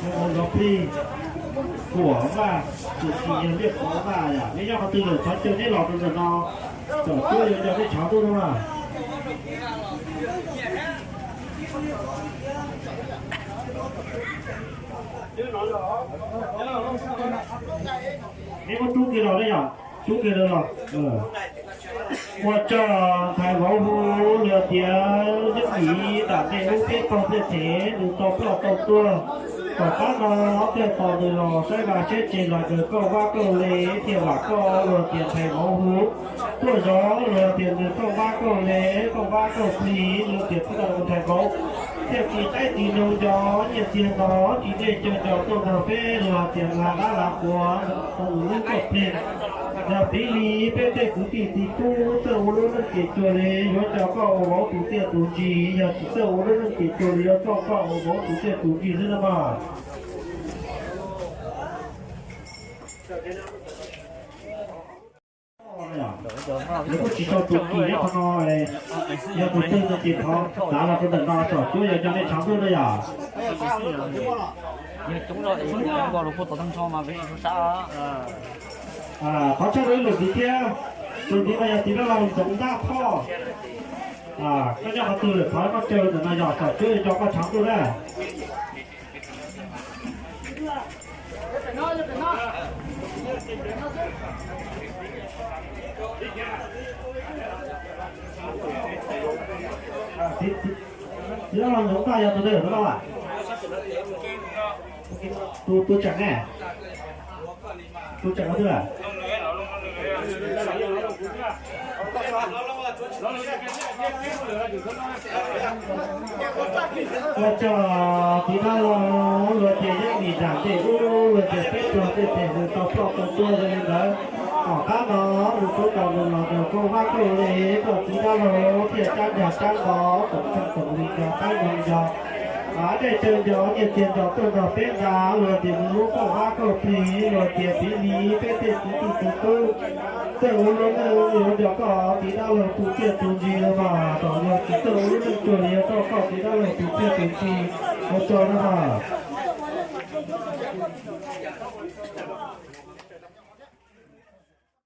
Zov plig, kuam vaj, tus tsis yog liaj kuam vaj yom, nej nyob qhov twg lawm thov caw neb los rau ntawm no, kom cuab yuav nco nej tshav ntuj no mas. Neb muab rub kiag los ne yom, rub kiag los. Ua tsaug ntxhais vauv hu, luag tias yeej vim nram tej lub teb pog tej thev nws tau ploj tau tuag, tom qab no thiaj tos nws los saib vaj saib tsev los nrog koj vaj koj le, thiaj vam koj luag tias ntxhais vauv hu tuaj zov, luag tias nws koj vaj koj le, koj vaj koj plig, luag tias txij no ntxhais vauv thiaj tsis qaib tsis noo nco, nyiaj txiag ntau tsis dej caw nco tuaj nrog peb, luag tias nqa dab lav quav tau nws lub koj plig. Yog piv li peb tej kwv tij txiv tub txawj ua lub neej ces cuag li yuav nco koj ua vauv tus txiaj tus ntsig, yog tsis txawj ua lub neej ces cuag li yuav coj koj ua vauv tus txiaj tus ntsig xwb na mog. Nws kuj tsis tau tus kis nyob qhov no, yog tus twg no ces thov txav los rau ntawm no kom cuab yuav nco nej tshav ntuj na yom. Thov tshaj rau ib lwm ntxiv thiab, tus ntxiv no yog tiv dab laug Ntxoov Ntaj Thoj. Koj nyob qhov twg lawm thov koj caw ntawm no yog kom cuab yuav nco koj tshav ntuj na. Tiv dab laug Ntxoov Ntaj yog tus twg no? Tus, tus tseem ne? Tus tseem tus twg lawm? Ua tsaug tiv dab laug, luag tias yeej vim nram tej ub, luag tias peb tug tej phem nws tau ploj tau tuag zoo li ntawd. Tom qab no nws tub tos nws los nrog koj vaj koj le, koj tiv dab laug thiaj cab nrog cab nto, koom txeeg koom li nco, qaib nco nco, dej caw nco, nyiaj txiag nco tuaj nrog peb nqa, luag tias nws lub koj vaj koj plig, luag tias piv li peb tej kwv tij txiv tub txawj ua lub neej yuav nco koj tiv dab laug tus txiaj tus ntsig no mas, thaum yog tsis txawj ua lub neej cuag li yuav coj koj tiv dab laug tus txiaj tus ntsig, ua tsaug na mas.